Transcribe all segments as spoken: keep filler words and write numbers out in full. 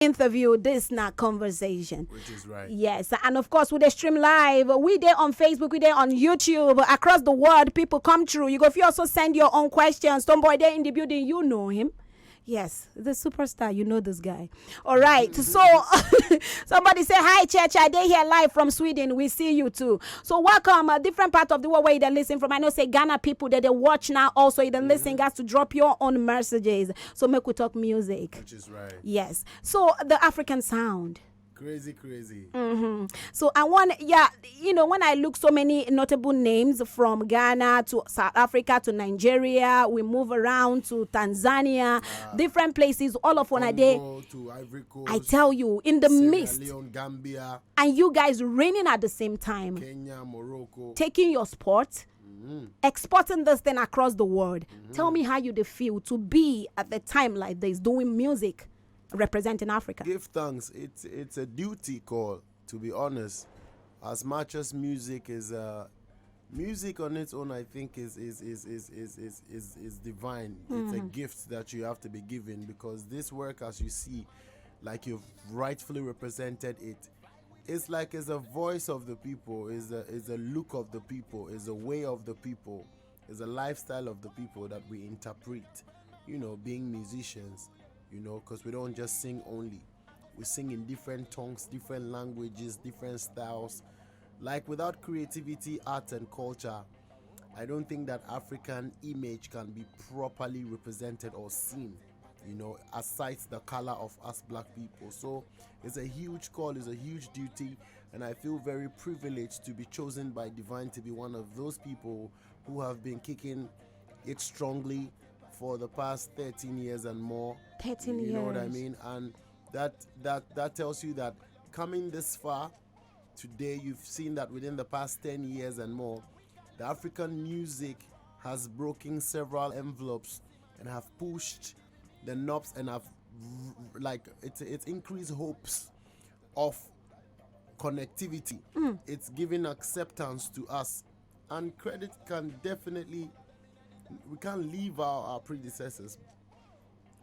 interview, this na conversation. Which is right. Yes, and of course, we dey stream live. We dey on Facebook, we dey on YouTube. Across the world, people come through. You go fit also send your own questions. Tomboy dey in the building, you know him. Yes, the superstar, you know this guy. All right, so somebody say, "Hi, church, I dey here live from Sweden. We see you too." So welcome, a different part of the world where you dey listen from. I know say Ghana people that they watch now also, you dey listen, guys, to drop your own messages. So make we talk music. Which is right. Yes. So the African sound. Crazy, crazy. So I want, yeah, you know, when I look so many notable names from Ghana to South Africa to Nigeria, we move around to Tanzania, different places, all of one a day. Congo to Ivory Coast. I tell you, in the Sierra midst, Leone, Gambia, and you guys reigning at the same time, Kenya, Morocco. Taking your sport, exporting this thing across the world. Tell me how you dey feel to be at the time like this doing music, representing Africa. Give thanks. It's it's a duty call, to be honest. As much as music is uh music on its own, I think is is is is is is, is, is divine. It's a gift that you have to be given, because this work, as you see, like you've rightfully represented it, it's like it's a voice of the people, is a is a look of the people, is a way of the people, is a lifestyle of the people that we interpret. You know, being musicians, you know, because we don't just sing only. We sing in different tongues, different languages, different styles. Like, without creativity, art, and culture, I don't think that African image can be properly represented or seen, you know, aside the color of us black people. So it's a huge call, it's a huge duty, and I feel very privileged to be chosen by Divine to be one of those people who have been kicking it strongly for the past thirteen years and more. Thirteen You know what I years. Mean? And that that that tells you that coming this far today, you've seen that within the past ten years and more, the African music has broken several envelopes and have pushed the knobs and have r- like it's it's increased hopes of connectivity. It's giving acceptance to us, and credit can definitely, we can't leave our, our predecessors.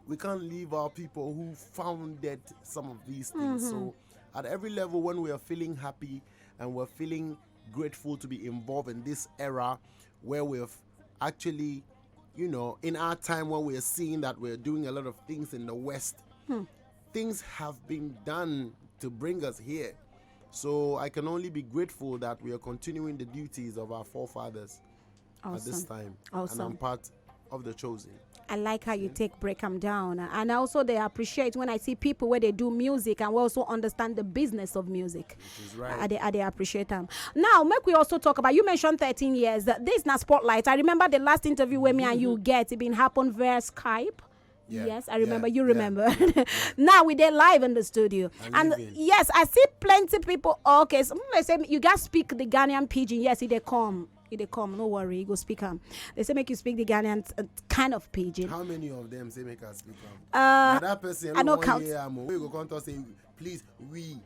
We can't leave our people who founded some of these things. So at every level, when we are feeling happy and we're feeling grateful to be involved in this era where we've actually, you know, in our time when we're seeing that we're doing a lot of things in the West, things have been done to bring us here. So I can only be grateful that we are continuing the duties of our forefathers at this Awesome. Time. Awesome. And I'm part of the chosen. I like how you take break them down, and also they appreciate when I see people where they do music and we also understand the business of music. Which is right. I, they, I they appreciate them. Now, make we also talk about, you mentioned thirteen years. This na spotlight. I remember the last interview where me and you get it been happen via Skype. Yeah, Yes, I yeah, remember. You yeah, remember. Now we there live in the studio, And and living. Yes, I see plenty people. Okay, so they say you guys speak the Ghanaian pidgin. Yes, it they come. It they come. No worry, you go speak them. They say make you speak the Ghanaian uh, kind of pidgin. How many of them say make us speak am? Uh, Na that person I no wan count. Hear am o. Wey go come talk say, "Please, we."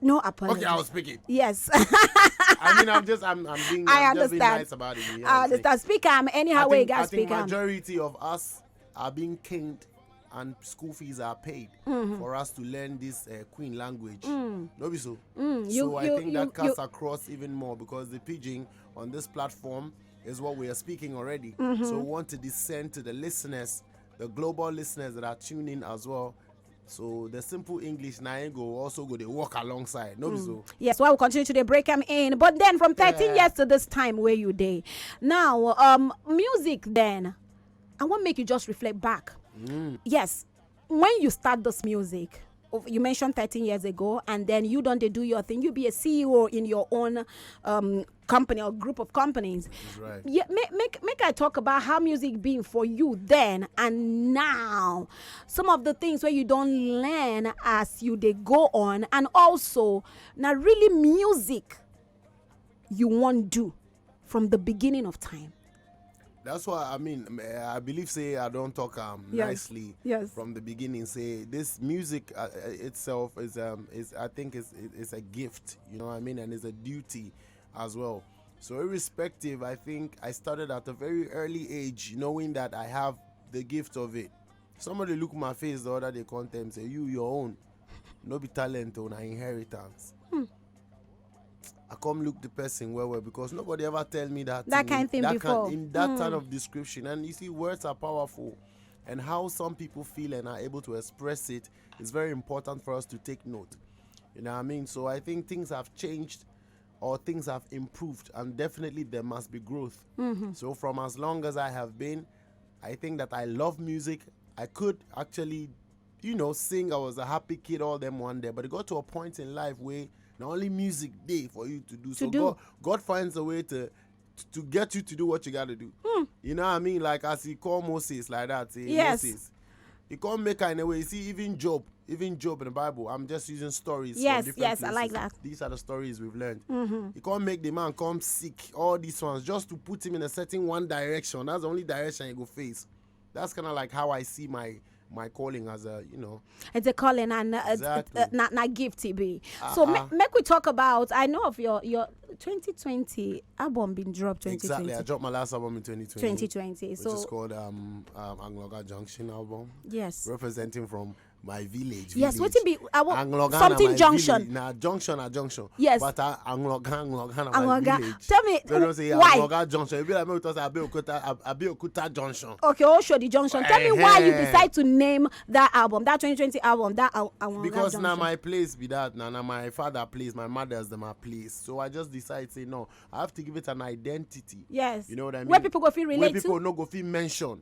No apology. Okay, I'll speak it. Yes, I mean, I'm just, I'm, I'm being, I I'm just being understand. Nice about it. You know I what I'm saying? understand. Speak am anyhow I way you think, I guys think speak am. Majority of us are being caned and school fees are paid Mm-hmm. for us to learn this uh, Queen language. Mm. No be so. Mm, you, So I you, think you, that cuts you, across even more, because the pidgin on this platform is what we are speaking already. Mm-hmm. So we want to descend to the listeners, the global listeners that are tuned in as well. So the simple English na im go also go dey work alongside. No be so. Yes, well, we continue to dey break them in. But then from thirteen Yeah. years to this time where you day. Now, um, music then, I want make you just reflect back. Mm. Yes, when you start this music, of- you mentioned thirteen years ago, and then you don't dey do your thing. You be a C E O in your own um, company or group of companies. That's right. Yeah, make, make make I talk about how music been for you then and now. Some of the things where you don't learn as you they go on, and also now really music you won't do from the beginning of time. That's why I mean, eh, I believe say I don't talk um Yes. Nicely Yes. From the beginning. Say this music uh, uh, itself is um is, I think, is is a gift. You know what I mean, and it's a duty as well. So irrespective, I think I started at a very early age, knowing that I have the gift of it. Somebody look my face the other day, come tell me say, "You, your own." no be talent o, na inheritance. I come look the person well well, because nobody ever tell me that That thing, kind thing that before. Kind, in that kind of description. And you see, words are powerful, and how some people feel and are able to express it is very important for us to take note. You know what I mean? So I think things have changed, or things have improved, and definitely there must be growth. So from as long as I have been, I think that I love music. I could actually, you know, sing. I was a happy kid all them one day, but it got to a point in life where not only music day for you to do. So do. God, God finds a way to to get you to do what you got to do. You know what I mean? Like as he called Moses, like that. Say, Yes. Moses. He can't make her in a way. You see, even Job, even Job in the Bible, I'm just using stories. Yes, from different yes, I like places. That. These are the stories we've learned. He can't make the man come sick. All these ones just to put him in a certain one direction. That's the only direction he go face. That's kind of like how I see my my calling as a, you know. It's a calling and uh, Exactly. uh, na, na gift it be. So ma- Uh-uh. make we talk about. I know of your your twenty twenty album been dropped. Exactly. I twenty twenty. Dropped my last album in twenty twenty, twenty twenty. Which So is called um, um Angloga Junction album. Yes. Representing from my village. Yes, village. Wetin be our Angloga na something my junction. Village. Na junction, na junction. Yes. But uh, Angloga, Angloga na my Angloga. Village. Tell me They don't say why? Angloga Junction. If you like me, we talk say Abeokuta, Ab- Abeokuta Junction. Okay, Oshodi Junction. Tell me why you Eh-heh. Decide to name that album, that twenty twenty album, that Al- Angloga Because Junction. Now my place be that, now, now my father place, my mother's the my place. So I just decide say no, I have to give it an identity. Yes. You know what I mean? Where people go feel Where relate people to? No go feel mention.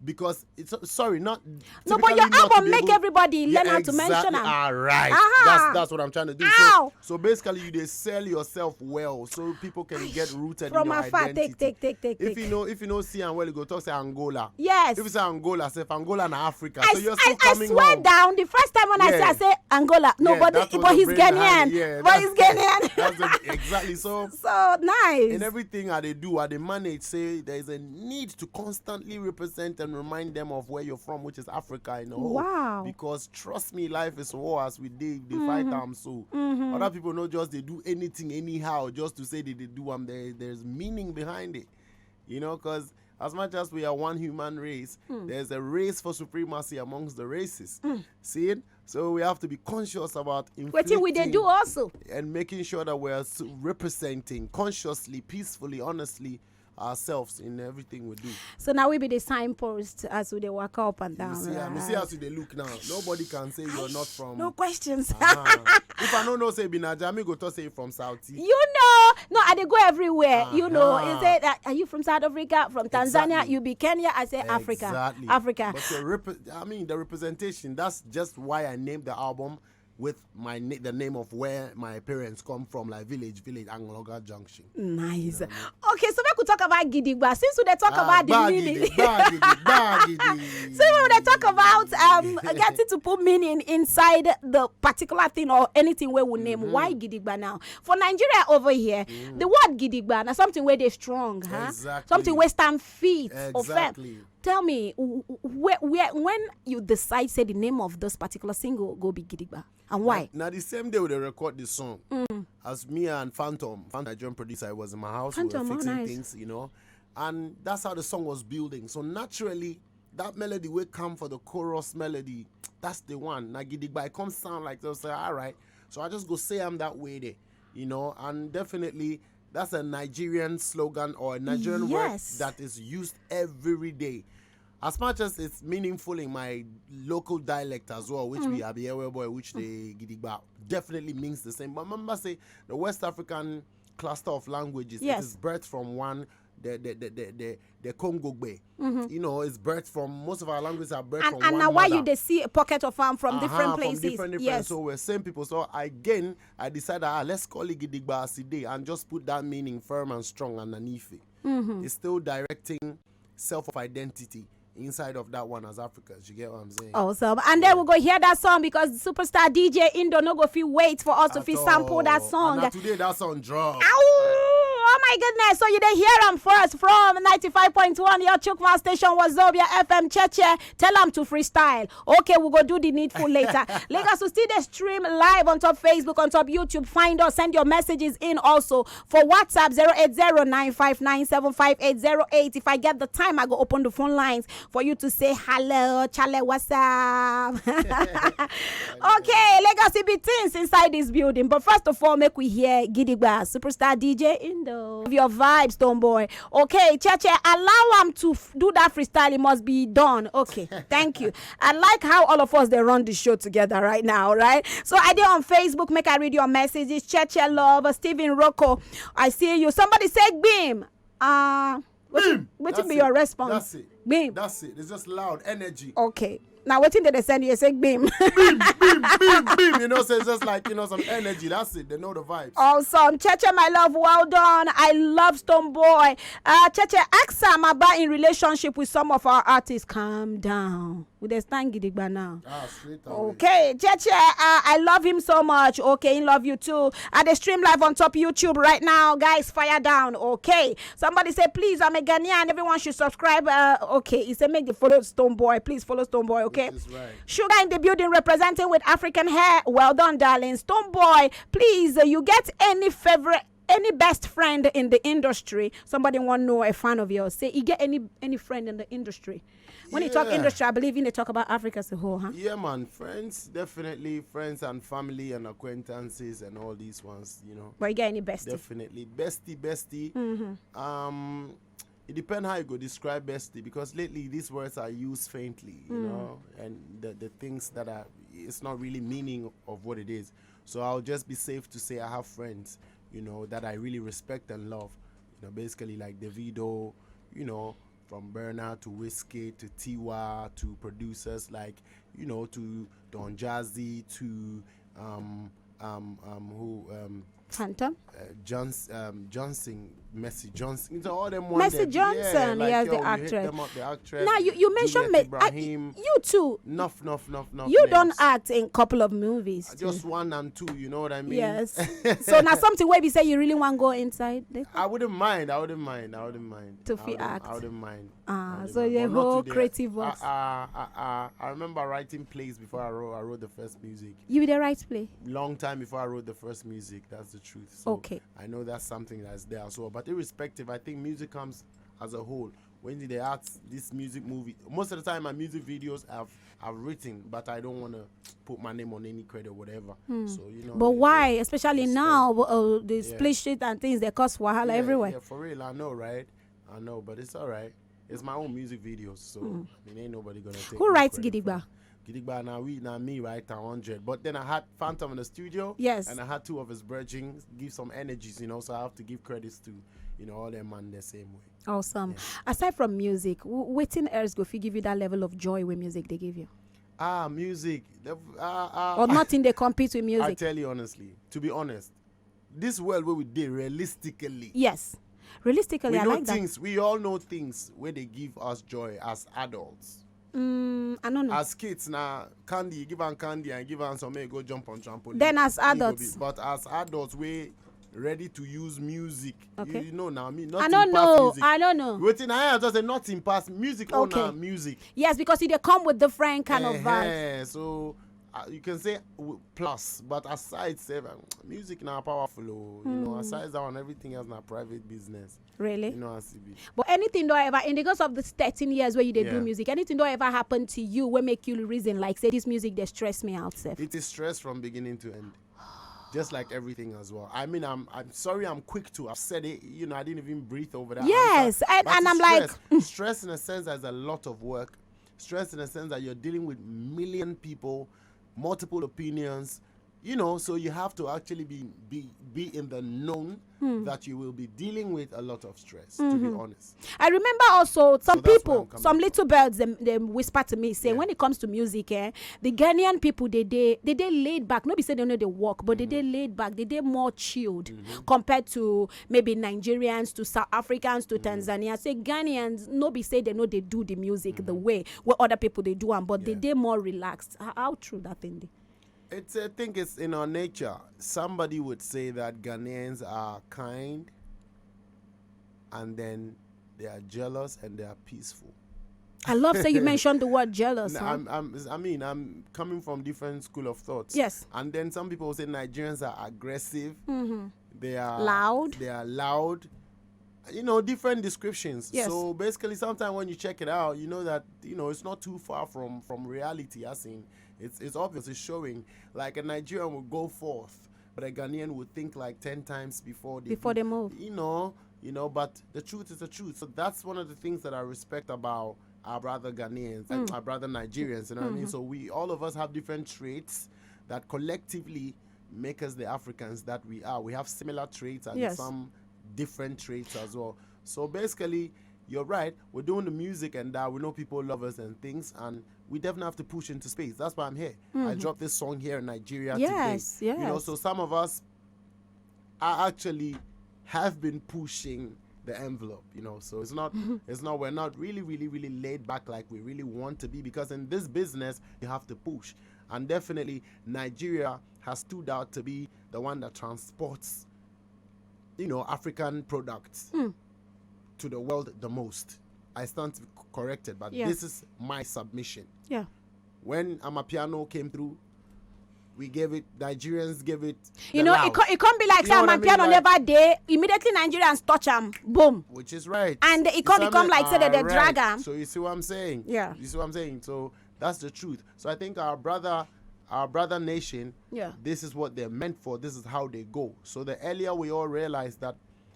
Because it's sorry, not No, but your typically not to album be make able- everybody Yeah, learn how to mention exactly. Am. All right. Uh-huh. That's that's what I'm trying to do. Ow. So, so basically, you they sell yourself well, so people can get rooted From in your afar, identity. Take, take, take, take, If take. You know, if you know, see and well, you go talk say Angola. Yes. If you say Angola, say Angola na Africa. I, So you're still I, I coming swear home. Down. The first time when I say, Yeah. I say Angola, no, Yeah, but, that the, was but the he's brain behind Ghanaian. It. Yeah, But that's- he's Ghanaian. That's the, exactly. So So nice. In everything I they do, I they manage. Say there is a need to constantly represent and remind them of where you're from, which is Africa in the whole. Wow. Because trust me, life is war as we dey dey fight am. So other people no just they do anything anyhow just to say they, they do am. There, there's meaning behind it, you know, because as much as we are one human race, there's a race for supremacy amongst the races. See it? So we have to be conscious about Wetin we dey inflicting do also. And making sure that we're s- representing consciously, peacefully, honestly ourselves in everything we do. So now we be the signpost as we dey walk up and down. You see, am, you see Right. As you they look now, nobody can say you're not from. No questions. Uh-huh. If I don't know, say be Naija, me go to say from Saudi. You know, no, I dey go everywhere. You know, Uh-huh. You say that, are you from South Africa, from Tanzania? Exactly. You be Kenya. I say Africa, Exactly. Africa. But the rep- I mean, the representation. That's just why I named the album with my na- the name of where my parents come from, like village, village, Angloga Junction. Nice. Okay, so we could talk about Gidigba. Since we dey talk Ah, about the bag meaning, it, bag it, bag it. So we dey talk about um getting to put meaning inside the particular thing or anything we will name. Mm-hmm. Why Gidigba now? For Nigeria over here, mm. The Word Gidigba na something where they strong, huh? Exactly. Something where stand feet exactly. Or firm. Tell me, where, where, when you decide say the name of this particular single go be Gidigba? And why? Now, now the same day we record the song, mm. As me and Phantom, Phantom, Nigerian producer, I was in my house, Phantom, we were fixing oh, nice. Things, you know, and that's how the song was building. So naturally, that melody will come for the chorus melody. That's the one. Now Gidigba, it comes sound like they'll say, all right. So I just go say I'm that way there, you know, and definitely that's a Nigerian slogan or a Nigerian yes. Word that is used every day. As much as it's meaningful in my local dialect as well, which mm. We Abiyewe boy, which mm. They Gidigba definitely means the same. But remember, say the West African cluster of languages, yes. It is birthed from one, the the the the, the, the Congo Bay. Mm-hmm. You know, it's birthed from most of our languages are birthed and, from and one now why mother. You they see a pocket of farm from uh-huh, different places, from different, different yes. So we're same people. So again, I decided ah, let's call it Gidigba Aside and just put that meaning firm and strong and anife. Mm-hmm. It's still directing self of identity inside of that one as Africans. You get what I'm saying? Awesome. And yeah. Then we'll go hear that song because the superstar D J Indo no go feel wait for us at to feel all. Sample that song. And today that song drop. Ow! Oh my goodness. So you didn't hear them first from ninety-five point one your Chukma station was Zobia F M Cheche. Tell them to freestyle. Okay, we'll go do the needful later. Lagos will still the stream live on top Facebook, on top YouTube. Find us, send your messages in also. For WhatsApp, zero eight zero nine five nine seven five eight zero eight. If I get the time, I go open the phone lines for you to say hello, Chale, what's up? Okay, Lagos As e be things inside this building, but first of all, make we hear Gidigba, superstar D J Indo. Your vibes, Stone Boy. Okay, Cheche, allow am to f- do that freestyle. It must be done. Okay, thank you. I like how all of us, they run the show together right now, right? So I did on Facebook, make I read your messages. Cheche Love, Stephen Rocco, I see you. Somebody say, "Beam." Uh, what, Beam! What That's be it. Your response? That's it. Beam. That's it. It's just loud energy. Okay. Now, what thing did they send you? You say, "Beam." Beam, beam, beam, beam. You know, so it's just like, you know, some energy. That's it. They know the vibes. Awesome. Cheche, my love, well done. I love Stone Boy. Uh, Cheche, ask Sam about in relationship with some of our artists. Calm down. We dey stand gidigba now. Ah, straight away. Okay, Cheche, uh, I love him so much. Okay, he love you too. I dey stream live on top YouTube right now, guys. Fire down. Okay, somebody say, "Please, I'm a Ghanaian. Everyone should subscribe." Uh, okay, he said, "Make the follow Stone Boy. Please follow Stone Boy." Okay. Which is right. Sugar in the building, representing with African hair. Well done, darling. Stone Boy, please, uh, you get any favorite, any best friend in the industry? Somebody want to know, a fan of yours. Say, you get any any friend in the industry? When you talk Yeah. industry, I believe you talk about Africa as a whole, huh? Yeah, man. Friends, definitely. Friends and family and acquaintances and all these ones, you know. But you get any bestie? Definitely. Bestie, bestie. Mm-hmm. Um, it depends how you go describe bestie, because lately these words are used faintly, you Mm. know, and the, the things that are, it's not really meaning of what it is. So I'll just be safe to say I have friends, you know, that I really respect and love. You know, basically like Davido, you know, from Burna to Wizkid to Tiwa to producers like, you know, to Don Jazzy to um um um who um Phantom? uh, Johnson, um, Johnson, Mercy Johnson. It's all them one Mercy dem. Johnson, Yeah, like, yes, yo, the we hit actress. Them up, the actress. Now, you, you mentioned me. Juliet I, Ibrahim. You too. Nuff, nuff, nuff, nuff. You don't Names. Act in couple of movies. Just Too. One and two, you know what I mean? Yes. So now, something where we say you really want to go inside. There? I wouldn't mind. I wouldn't mind. I wouldn't mind. To I feel wouldn't- act. I wouldn't mind. Ah, I wouldn't so mind. the But not whole to the- creative I, box. I, I, I, I remember writing plays before I wrote. I wrote the first music. You be the right play. Long time before I wrote the first music. That's the truth. So Okay. I know that's something that's there as well. But irrespective, I think music comes as a whole. When they ask this music movie, most of the time my music videos I've I've written, but I don't want to put my name on any credit or whatever. Hmm. So you know. But it- why, it- especially it's now, tough. uh, the Yeah. split sheet and things, they cost wahala Yeah, everywhere. Yeah, for real, I know, right? I know, but it's all right. It's my own music videos, so Mm. I mean, ain't nobody gonna take. Who no writes credit for Gidigba? Gidigba now we now me write a hundred, but then I had Phantom on the studio. Yes. And I had two of his bridging, give some energies, you know. So I have to give credits to, you know, all them man the same way. Awesome. Yeah. Aside from music, w- wetin else go fit give you that level of joy where music they give you? Ah, music. The, ah, ah, Or nothing they compete with I music? Tell you honestly, to be honest, this world where we did realistically, Yes. Realistically, we I know like that. Things. We all know things where they give us joy as adults. Mm, I don't know. As kids now, candy, you give on candy and give on some, may go jump on trampoline. Then as You go be- adults. But as adults, we ready to use music. Okay. You, you know now, me I nothing don't pass know. Music. I don't know. Wetin I just say nothing pass music. Okay. All now music. Yes, because they come with different kind of vibes. Eh-heh, so uh, you can say w- plus, but aside seven, music now powerful. Oh, you know, Hmm. Aside that one, everything else now private business. Really? You know, as it be. But anything though, ever in the course of this thirteen years where you dey do Yeah. music, anything though ever happen to you where make you reason like say this music they stress me out, sef? It is stress from beginning to end. Just like everything as well. I mean, I'm I'm sorry I'm quick to have said it. You know, I didn't even breathe over that. Yes, Answer. and- But and it's I'm like, stress. Stress in a sense, there's a lot of work. Stress in a sense that you're dealing with million people, multiple opinions. You know, so you have to actually be be be in the known Hmm. that you will be dealing with a lot of stress. To be Mhm. Honest. I remember also some So that's where people, I'm coming some from. Little Birds, them, them whisper to me, say, Yeah. When it comes to music, eh, the Ghanaian people, they they they they laid back. No be say they know they work, but they they Mm-hmm. laid back. They they more chilled Mm-hmm. compared to maybe Nigerians, to South Africans, to Mm-hmm. Tanzania. Say Ghanaians, no be say they know they do the music the Mm-hmm. way where other people they do am, but they Yeah. they more relaxed. How, how true that thing? Dey? It's I think it's in our nature. Somebody would say that Ghanaians are kind, and then they are jealous and they are peaceful. I love say you mentioned the word jealous. N- Huh? I'm, I'm, I mean, I'm coming from different school of thoughts. Yes. And then some people say Nigerians are aggressive. Mm-hmm. They are Loud. They are loud. You know, different descriptions. Yes. So basically, sometimes when you check it out, you know that you know it's not too far from from reality. I seen It's it's obvious. It's showing. Like, a Nigerian will go forth, but a Ghanaian would think like ten times before they Before do. They move. You know, you know. But the truth is the truth. So that's one of the things that I respect about our brother Ghanaians and Mm. our brother Nigerians. You know what I mean? Mm-hmm. So we, all of us, have different traits that collectively make us the Africans that we are. We have similar traits and Yes. some different traits as well. So basically, you're right. We're doing the music and that. We know people love us and things, and we definitely have to push into space. That's why I'm here. I Mm-hmm. Dropped this song here in Nigeria Yes, today. You know, yes. So some of us are actually have been pushing the envelope. You know, so it's not it's not we're not really really really laid back like we really want to be, because in this business you have to push. And definitely Nigeria has stood out to be the one that transports, you know, African products Mm. to the world the most. I stand to be c- corrected, but Yeah. This is my submission. Yeah. When Amapiano came through, we gave it, Nigerians gave it. You the know, loud, it, co- it can't be like You say know what I mean? Amapiano Like- never day. Immediately Nigerians touch him. Boom. Which is right. And it You come see what I become mean? like say that they Alright. drag am. So you see what I'm saying? Yeah. You see what I'm saying? So that's the truth. So I think our brother, our brother nation, Yeah. This is what they're meant for. This is how they go. So the earlier we all realize that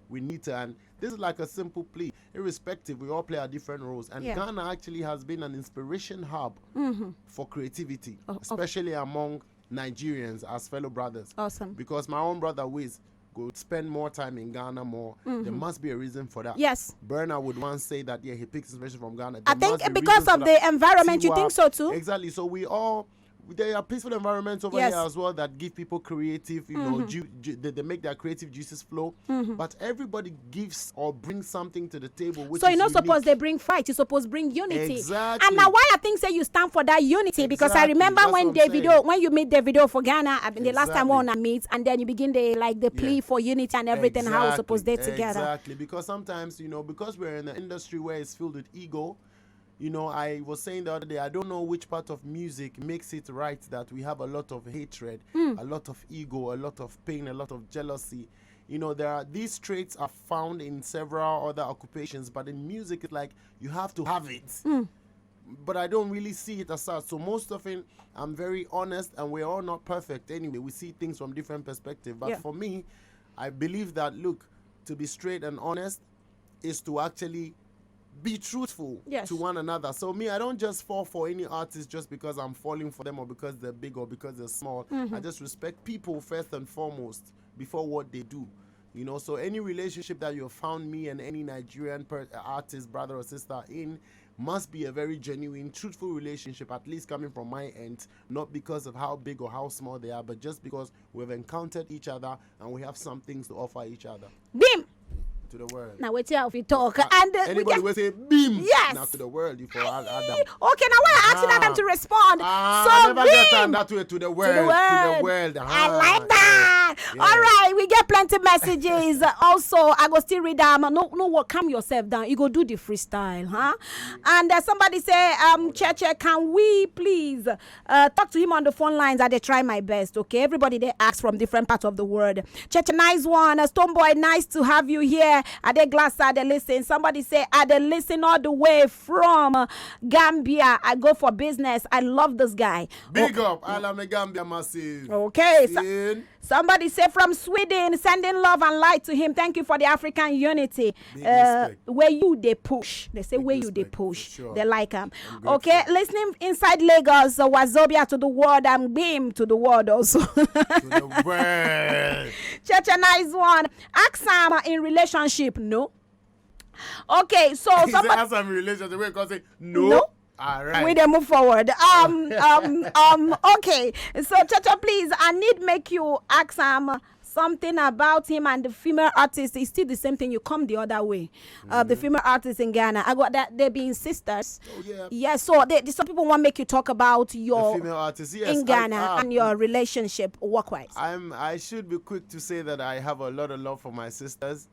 we need to, and this is like a simple plea, irrespective, we all play our different roles. And Yeah. Ghana actually has been an inspiration hub Mm-hmm. for creativity, Oh, oh. Especially among Nigerians as fellow brothers. Awesome. Because my own brother Wiz go spend more time in Ghana more. There Mm-hmm. Must be a reason for that. Yes. Burna would once say that, yeah, he picks inspiration from Ghana. I There think must be because reasons of for the that. environment, you Tiwa- think so too? Exactly. So we all, there are peaceful environments over Yes. Here as well that give people creative, you know, Mm-hmm. ju- ju- they, they make their creative juices flow. Mm-hmm. But everybody gives or brings something to the table. Which So is you know, suppose unique. They bring fight, you suppose bring unity. Exactly. And now why I think say you stand for that unity, because I Exactly. Remember That's when what I'm Davido, saying. When you meet Davido for Ghana, I mean, the last time Exactly. When I meet, and then you begin the like the plea Yeah. For unity and everything, how we suppose they Exactly. Together. Exactly. Because sometimes, you know, because we're in an industry where it's filled with ego, you know, I was saying the other day, I don't know which part of music makes it right that we have a lot of hatred, Mm. A lot of ego, a lot of pain, a lot of jealousy. You know, there are, these traits are found in several other occupations, but in music, it's like you have to have it. Mm. But I don't really see it as such. So most often, I'm very honest, and we're all not perfect anyway. We see things from different perspectives. But Yeah. For me, I believe that, look, to be straight and honest is to actually be truthful Yes. To one another. So me, I don't just fall for any artist just because I'm falling for them or because they're big or because they're small. Mm-hmm. I just respect people first and foremost before what they do. You know, so any relationship that you found me and any Nigerian per- artist, brother or sister in, must be a very genuine, truthful relationship, at least coming from my end, not because of how big or how small they are, but just because we've encountered each other and we have some things to offer each other. Bim. To the world. Now wait here if you talk. And uh, we Anybody get will say beam. Yes. Now to the world, you for Adam. Okay, now why I ask you Ah. Adam to respond? Ah, So I never get bim. Adam that way to the To world. the world. To the world. I Ah, like that. Yeah. All right, we get plenty messages. Also, I go still read them. No, no, what? Calm yourself down. You go do the freestyle, huh? And uh, somebody say, um, Cheche, can we please uh, talk to him on the phone lines? I dey try my best, okay? Everybody they ask from different parts of the world. Cheche, nice one. Uh, Stone Boy, nice to have you here. I dey glad, sir, they listen. Somebody say, I dey listen all the way from uh, Gambia. I go for business. I love this guy. Big up, Alame Gambia massive. Okay, so Sin. Somebody say from Sweden, sending love and light to him. Thank you for the African unity. Big Uh, respect. Where you they push? They say Big where you they respect, for push. Sure. They like him. I'm grateful. Okay, listening inside Lagos, uh, Wazobia to the world and Beam to the world also. To the world. Cheche, nice one. Ask Sam in relationship, no. Okay, so He said, somebody as I'm in relationship, we can say no. No. All right. We dey move forward. Um, um, um. Okay. So, Cheche, please, I need make you ask Sam something about him and the female artist. It's still the same thing. You come the other way. Uh, the female artists in Ghana, I got that they being sisters. Oh, yeah. Yeah. So they, some people want make you talk about The your female artists, yes, in I- Ghana ah, and your relationship work wise. I'm. I should be quick to say that I have a lot of love for my sisters,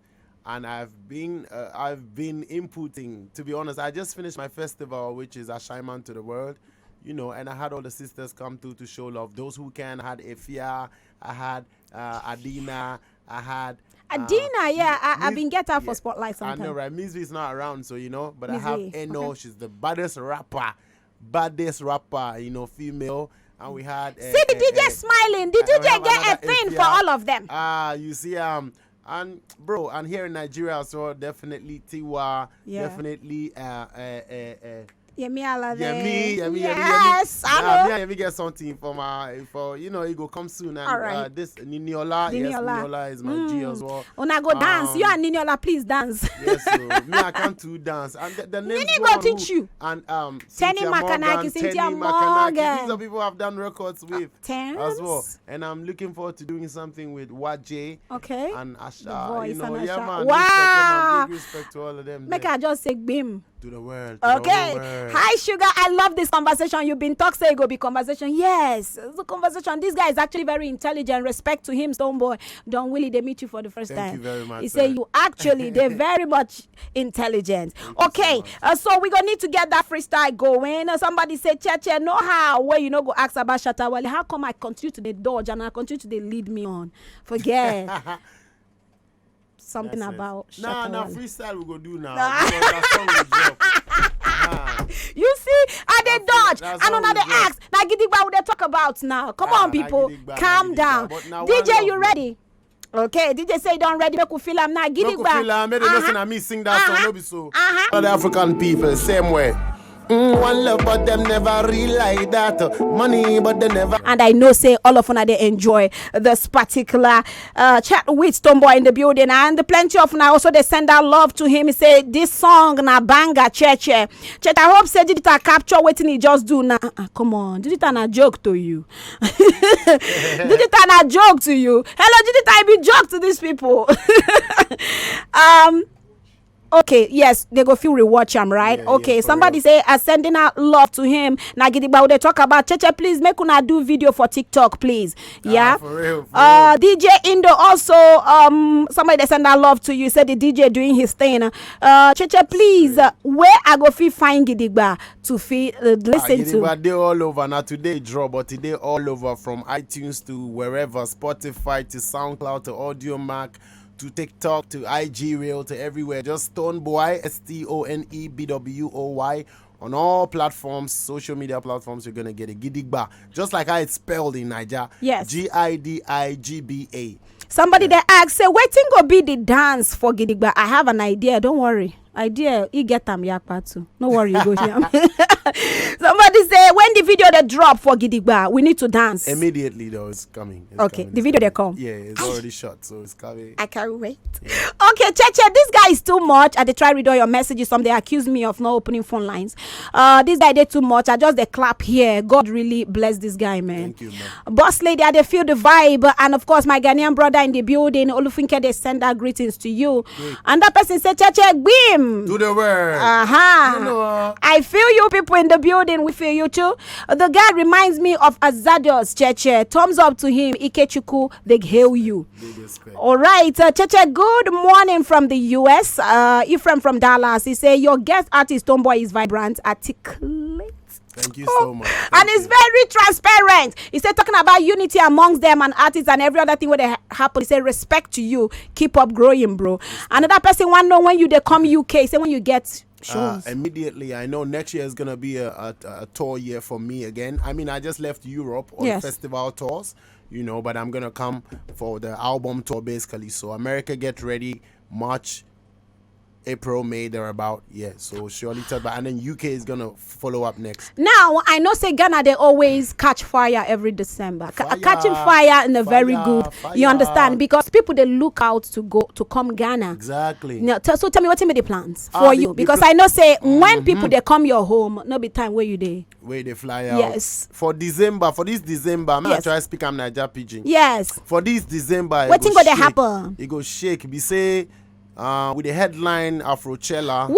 and I've been. Uh, I've been inputting. To be honest, I just finished my festival, which is Ashaiman to the World, you know, and I had all the sisters come through to show love. Those who can, I had Efia, I had uh, Adina, I had. uh, Adina, yeah, I, I Miss- been get her for yeah, spotlight I know, sometimes. Right? Miss V is not around, so you know, but I Miss have V, Eno. Okay. She's the baddest rapper, baddest rapper, you know, female. and we had uh, See the uh, D J uh, smiling. The and we D J have get a another thing for Afia. All of them. Ah, you see, um, and bro, and here in Nigeria as well, definitely Tiwa, Yeah. Definitely uh, uh, uh, uh, Yemi Alade. Yemi, Yemi, Yemi, Yes, Yemi. I Yeah, know. me and Yemi get something for my for you know it go come soon and All right. uh, this Niniola, yes, Niniola. Niniola is my G as well. Una go dance. You Um, and Niniola, please dance. Yes, so me I can't do dance. And the, the names Nini go go on teach who- you? And um, Tenny Cynthia Makanaki, Morgan, Cynthia Tenny Morgan. These are people I've done records with Tens. As well. And I'm looking forward to doing something with Waje Okay. And Asha. The Voice you know, and yeah, Asha. Man. Wow. Respect, man. Big respect to all of them. Make there. I just say gbim. To the world. To the whole Okay. world. Hi, Sugar. I love this conversation. You've been talk say it go be conversation. Yes, it's a conversation. This guy is actually very intelligent. Respect to him, Stone Boy. Don Willie, they meet you for the first Thank time. you very much, He say sir. You actually, they're very much intelligent. Thank you so Okay, much. Uh, so we're gonna need to get that freestyle going. Uh, somebody say, Cheche, no how where you know go ask about Shatta Wale. How come I continue to the dodge and I continue to the lead me on? Forget. Something That's it. About Nah, Shatta nah, Wale. Freestyle we go do now. Nah. Because that song will drop. Ah, You see, I dey That's dodge. it. That's I don't how know we the dress. Ask. Now, Gidigba, will they talk about now? Come Ah, on, na people. Gidigba, na Calm Gidigba. Down. But na one D J, love, you man. Ready? Okay, D J say you don't ready. Make we feel am now. Make we Gidigba. feel am. Make they know Uh-huh. say na me sing that song. Uh-huh. No be so. Uh-huh. All the African people, same way. Mm, one love, but them never realize that. Money, but they never. And I know say all of una they enjoy this particular uh, chat with Stone Boy in the building, and plenty of una also they send out love to him. He say this song na banger, Cheche. Cheche, I hope say Digital capture waiting he just do now. Uh-uh, come on, Digital na joke to you. Digital na joke to you. Hello, Digital, I be joke to these people. um. Okay, yes, they go feel rewatch am, right? Yeah, Okay, yeah, for somebody real. Say uh, sending out love to him. Now, Gidigba, they talk about Cheche. Please make una do video for TikTok, please. Yeah. Ah, for real, for uh, real. D J Indo also. Um, somebody they send out love to you. Said the D J doing his thing. Uh, Cheche, please. Uh, where I go feel find Gidigba to feel uh, listen to? But they all over now. Today draw, but today all over from iTunes to wherever, Spotify to SoundCloud to Audio Mac to TikTok to I G Reel to everywhere. Just Stone Boy, S T O N E B W O Y. On all platforms, social media platforms, you're gonna get a Gidigba, just like how it's spelled in Niger. Yes. G I D I G B A. Somebody they ask say, waiting go be the dance for Gidigba. I have an idea. Don't worry. Idea, he get am yakpa too. No worry, you go here. Somebody say when the video they drop for Gidigba, we need to dance. Immediately though, it's coming. It's Okay, coming, the it's video they coming. come. Yeah, it's already shot, so it's coming. I can't wait. Okay, Cheche, this guy is too much. I dey try read all your messages. Some they accuse me of not opening phone lines. Uh, this guy did too much. I just they clap here. God really bless this guy, man. Thank you, man. Boss lady, I dey feel the vibe, and of course my Ghanaian brother in the building, Olufunke, they send our greetings to you. And that person say, Cheche, gbim. To the world. Uh-huh. You know, uh, I feel you people in the building. We feel you too. The guy reminds me of Azadios Cheche. Thumbs up to him. Ikechukwu, they hail you. Big respect. All right, uh, Cheche, good morning from the U S. Uh, Ephraim from Dallas. He say your guest artist Tomboy is vibrant, articulate. Thank you so much. And Thank it's you. Very transparent. He said talking about unity amongst them and artists and every other thing where they ha- happen. He said respect to you. Keep up growing, bro. Another person want know when you they come U K. Say when you get Uh, shows. Immediately, I know next year is gonna be a, a, a tour year for me again. I mean, I just left Europe on Yes. festival tours, you know, but I'm gonna come for the album tour basically. So America, get ready, March, April, May, thereabout. Yeah, so surely third, and then U K is gonna follow up next. Now I know say Ghana they always catch fire every December. Ca- Fire, catching fire in a very fire, good. fire. You understand, because people they look out to go to come Ghana. Exactly. Now, t- so tell me what the plans Ah, for the- you, the because pla- I know say when people they come your home, no be time where you dey. Where they fly out. Yes. For December, for this December, I'm Yes. try speak am Naija pidgin. Yes. For this December, it Wetin go go dey shake. Happen? It go shake. Be say, uh, with the headline Afrochella. Woo!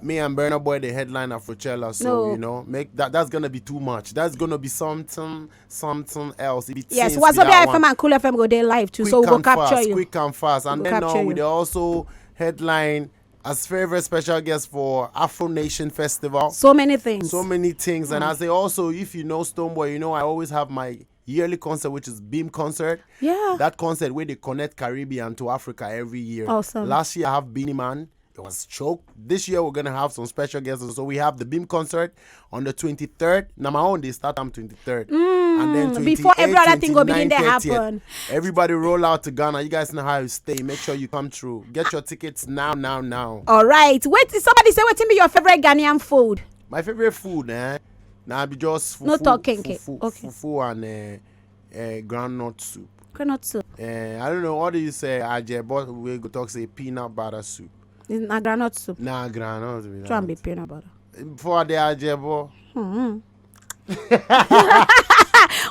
Me and Burna Boy the headline Afrochella, so No. you know, make that that's gonna be too much. That's gonna be something, something else. If it Yes, seems to be Wazobia that F M one. and Cool F M go dey live too, Quick so we go and capture fast, you. Quick and fast, and We go then capture now you. We dey also headline as favorite special guest for Afro Nation Festival. So many things. So many things, Mm. And as they also, if you know Stonebwoy, you know I always have my yearly concert, which is Beam Concert. Yeah. That concert where they connect Caribbean to Africa every year. Awesome. Last year I have Beenie Man. It was choke. This year we're gonna have some special guests. So we have the Beam concert on the twenty-third. Now my own they start on twenty-third. And then Mm, before every other thing go begin to twenty-ninth, thirtieth. Happen. Everybody roll out to Ghana. You guys know how you stay. Make sure you come through. Get your tickets now, now, now. All right. Wait, somebody say wetin be your favorite Ghanaian food? My favorite food, eh? Now be just fufu, No talking, fufu, okay. Fufu and uh, uh, groundnut soup. Groundnut soup. Uh, I don't know what do you say. Ajebo we go talk say peanut butter soup. It's na groundnut soup. Na groundnut. Try and be peanut butter. For the ajebo. Mm-hmm.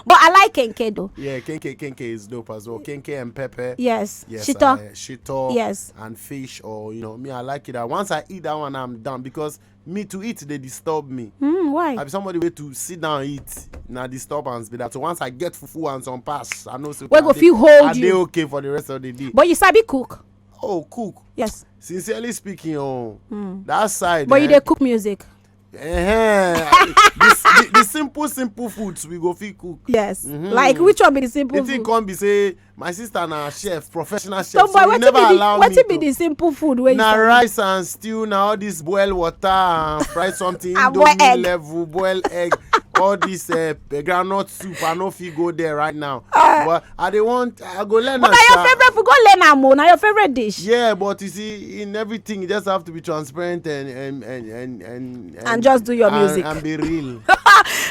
But I like kenke though. Yeah, kenke, kenke is dope as well. Kenke and pepper. Yes. Yes. Shito. Uh, shito. Yes. And fish, or you know, me, I like it. That once I eat that one, I'm done because me to eat they disturb me. Mm, why? I be somebody way to sit down eat. Now disturbance be that. So once I get fufu and some pass, I know so we go feel hold I you. They okay for the rest of the day. But you sabi cook. Oh, cook. Yes. Sincerely speaking, oh, mm. That side. But eh? You they cook music. Uh-huh. the, the, the simple, simple foods we go fit cook. Yes. Mm-hmm. Like which one be the simple? It food? It can be say my sister na chef, professional chef. So, so boy, what never be the, allow what me be to. The simple food where na rice and stew, na all this boil water and fry something, and boil egg. Level, boil egg, all this uh, groundnut soup. I no fit go there right now. Uh, but I dey want, I go learn. But na your favorite food. Go learn am o. Na your favorite dish. Yeah, but you see, in everything, you just have to be transparent and and and and and, and, and just do your and, music and be real.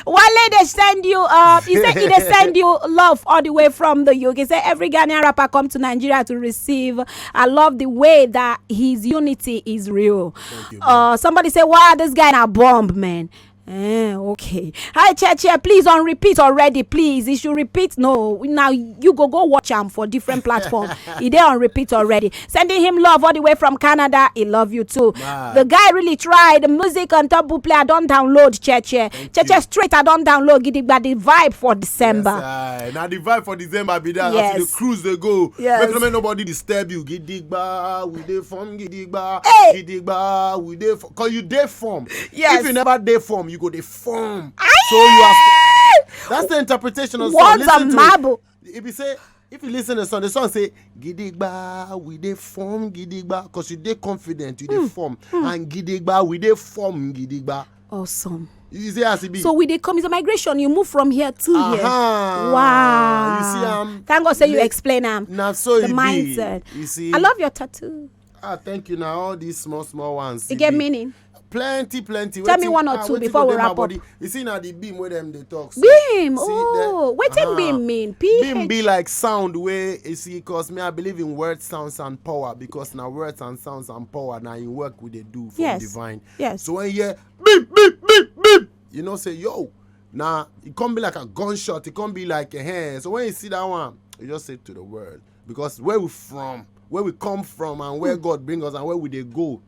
Wale dey send you. Uh, he said he dey send you love all the way from the U K. He said every Ghanaian rapper come to Nigeria to receive. I love the way that his unity is real. Thank you, uh, somebody say, wow, this guy na bomb, man. Eh, okay. Hi, Cheche. Please on repeat already, please. He should repeat. No, now you go go watch him for different platform. He there on repeat already. Sending him love all the way from Canada. He love you too. Wow. The guy really tried. The music on top boot play. I don't download Cheche. Cheche straight. I don't download. Gidigba the vibe for December. Yes, now the vibe for December be that. Yes. As you cruise they go. Yes. Make, no make nobody disturb you. Gidigba, we dey form. Gidigba, hey. Gidigba, we dey form. Cause you dey form. Yes. If you never dey form, you go dey form. Aye! So you are. That's the interpretation of song. Words of marble. If you say, if you listen to the song, the song say, "Gidigba, we dey form gidigba," cause you dey confident, you dey form, and gidigba, we dey form gidigba. Awesome. You see as it be. So we dey come. It's a migration. You move from here to here. Aha. Wow. You see, um, thank God say you explain am. Now so the mindset. You see. I love your tattoo. Ah, thank you. Now all these small, small ones. It get meaning. Plenty, plenty. Tell me one or two before we wrap up. You see now the beam where them they talk. So. Beam. Oh, wetin beam mean? P H. Beam be like sound where you see, cause me I believe in words, sounds, and power because now words and sounds and power now you work with the do from divine. Yes. So when you hear beep beep beep beep, you know say yo, now it can't be like a gunshot. It can't be like a hand. So when you see that one, you just say to the world because where we from, where we come from, and where God bring us and where we they go.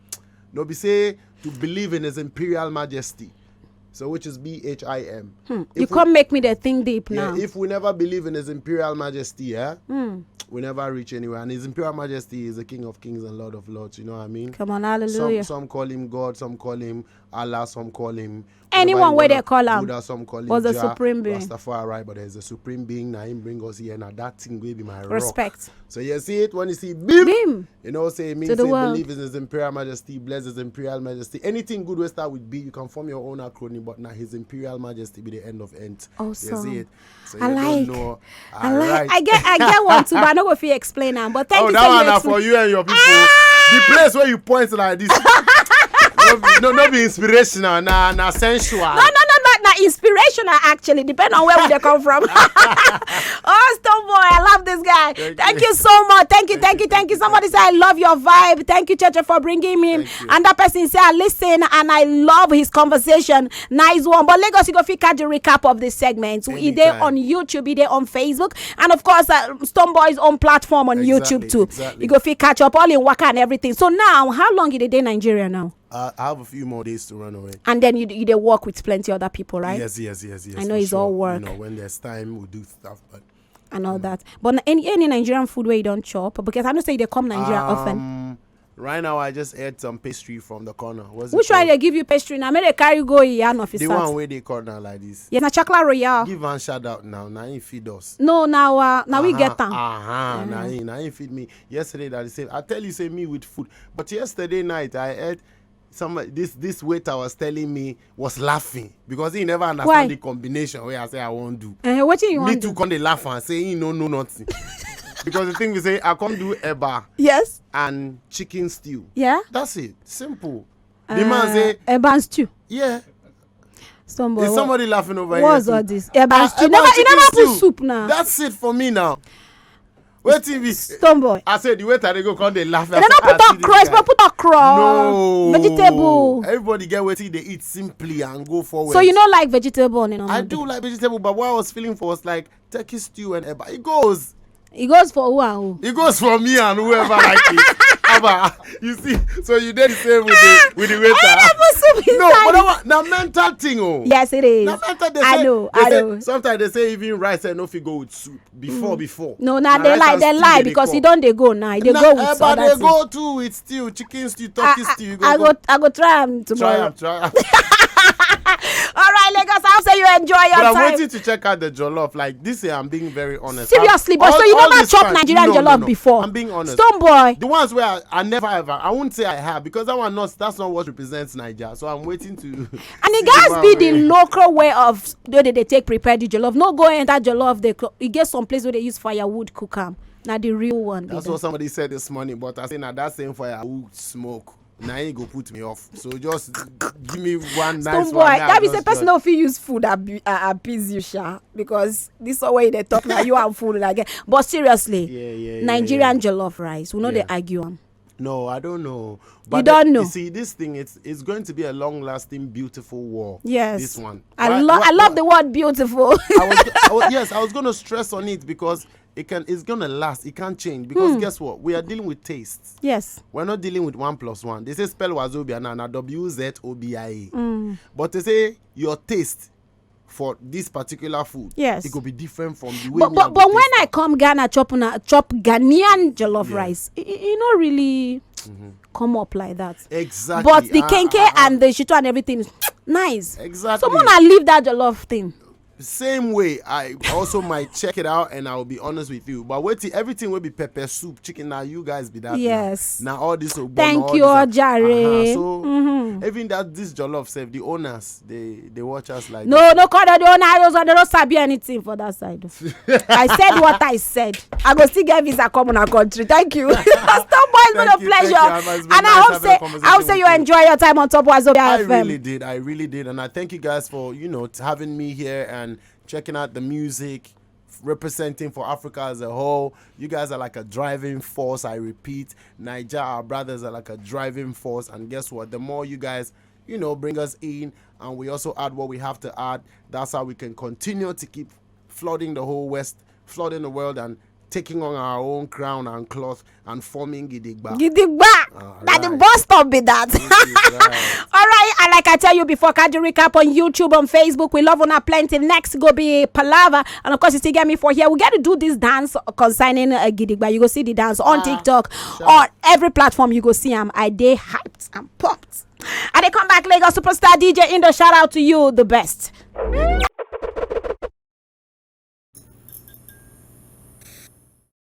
No be say to believe in His Imperial Majesty. So which is B H I M. Hmm. You can't make me the think deep now. Yeah, if we never believe in His Imperial Majesty, yeah, we never reach anywhere. And His Imperial Majesty is the King of Kings and Lord of Lords. You know what I mean? Come on, hallelujah. Some, some call him God, some call him Allah, some call him anyone where they call him. Buddha, some call him was the supreme being. Rastafari, but there's a supreme being. Now him bring us here. Now that thing will be my respect. So you see it when you see beam. Beam. You know, say it means to the world. Believe in His Imperial Majesty, bless His Imperial Majesty. Anything good will start with B. You can form your own acronym, but now His Imperial Majesty be the end of end. Awesome. You see it. So I like. I like. I get. I get one too, but I no go fit explain am. But thank you. That one na for you and your people. The place where you point like this. No, no, no be inspirational. Na, na sensual. No, no, no, no, na inspirational actually. Depend on where we come from. Oh, Stone Boy, I love this guy. Thank you so much. Thank you, thank you, thank you. Somebody say I love your vibe. Thank you, Cheche, for bringing me. And that person say I listen and I love his conversation. Nice one. But Lagos, you go fit catch the recap of this segment. He dey on YouTube, he dey on Facebook, and of course, uh, Stone Boy's own platform on YouTube too. Exactly. You go fit catch up all in waka and everything. So now, how long did they dey Nigeria now? Uh, I have a few more days to run away. And then you you dey work with plenty other people, right? Yes, yes, yes, yes. I know it's all work. You know, when there's time, we do stuff, but and all that. But any any Nigerian food where you don't chop because I know say they come Nigeria often. Um, Right now, I just ate some pastry from the corner. What's it Which one called? They give you pastry now? Make they carry go here and The office one out. Where they corner like this. Yes, na Chocolate Royale. Give one shout out now. Now he feed us. No, now uh, now we Uh-huh, get am. Uh-huh. Now he now he feed me yesterday. That he said, I tell you, say me with food. But yesterday night, I ate some this this waiter was telling me was laughing because he never understand Why? The combination where I say I won't do. Uh, what you Me want? Too, come dey laugh and say he no know nothing. Because the thing we say I come do eba Yes. And chicken stew. Yeah. That's it. Simple. The man say Eba and stew. Yeah. Somebody. Is somebody laughing over What's here? All Too? This? Eba and stew. Eba Never, and you never chicken put stew. Soup now. That's it for me now. Wetin be? Stone boy. I said the waiter they go come they laugh. They never put okra. It's not put okra. No. Vegetable. Everybody get wetin they eat simply and go forward. So you know like vegetable on it. I do like vegetable, but what I was feeling for was like turkey stew and eba. It goes. It goes for who and who. It goes for me and whoever like it. Abba, you see, so you did the same with the with the waiter. Put soup No, inside but it. That one, now mental thing, oh. Yes, it is. Now mental. They I say, know. They I say, know. Sometimes they say even rice and no fit go with soup before before. No, now Na they rice lie. and They stew lie they dey because come. You don't they go now. They Na go with eba other they thing. Go too with stew, chicken stew, turkey I, stew. You I, I go, go, I go try them try tomorrow. Am, try am. All right, Lagos. I'll say you enjoy your But I'm time. Waiting to check out the jollof. Like this year, I'm being very honest. Seriously, I'm- but all- so you all never this chop fine- Nigerian no, no, jollof no. Before? I'm being honest. Stone boy. The ones where I, I never ever, I won't say I have because that one not that's not what represents Niger. So I'm waiting to. And it guys be the local way of the way they take prepare the jollof. No go enter jollof. They clo- it get some place where they use firewood cook am. Now the real one. be That's that. What somebody said this morning, but I say now that same firewood smoke. Now you go put me off. So just give me one nice Stone one. boy, Now that I be say just person join. No fit use food abi uh, appease you, sha, because this is way they talk now. You and food again. But seriously, Yeah, yeah, yeah, Nigerian yeah. Jollof rice. We know Yeah. They argue am. No, I don't know. You don't know. You see, this thing it's it's going to be a long-lasting, beautiful war. Yes. This one. I Why- love. why- I love the word beautiful. I was, I was, yes, I was going to stress on it because it can, it's going to last. It can't change because Hmm. Guess what? We are dealing with tastes. Yes. We're not dealing with one plus one. They say spell wazobia now, now W Z O B I A. Mm. But they say your taste for this particular food, Yes. It could be different from the way. But Me but, go but when taste I it. Come Ghana chop na chop Ghanaian jollof Yeah. Rice, it, it, it not really Mm-hmm. come up like that. Exactly. But the Ah, kenke ah, ah. And the shito and everything, nice. Exactly. So when I leave that jollof thing, Same way, I also might check it out and I'll be honest with you. But wait till everything will be pepper soup, chicken. Now you guys be that. Yes. Now all this. Ogbono, Thank all you, this, Ojare. Uh-huh. So Mm-hmm. Even that this jollof self, the owners they they watch us like No, no, call the owner. I don't, I don't sabi anything for that side. I said what I said. I go still get visa come on our country. Thank you. Stop boys, Thank what a you, pleasure. thank you, Emma. It's been And I nice hope having say a conversation I hope say with you you. Enjoy your time on Top Wazobia I F M. Really did. I really did. And I thank you guys for, you know, t- having me here and checking out the music, representing for Africa as a whole. You guys are like a driving force. I repeat, Niger, our brothers are like a driving force. And guess what? The more you guys, you know, bring us in and we also add what we have to add, that's how we can continue to keep flooding the whole West, flooding the world, and taking on our own crown and cloth and forming Gidigba. Gidigba. All That the right. Bus stop be that. Which is right. All right, and like I tell you before, Kaju recap on YouTube, on Facebook. We love on our plenty. Next go be Palava, and of course you still get me for here. We got to do this dance concerning uh, Gidigba. You go see the dance on Ah, TikTok, sure. On every platform. You go see am. I dey hyped and pumped. And they come back, Lagos superstar D J Indo. Shout out to you, the best.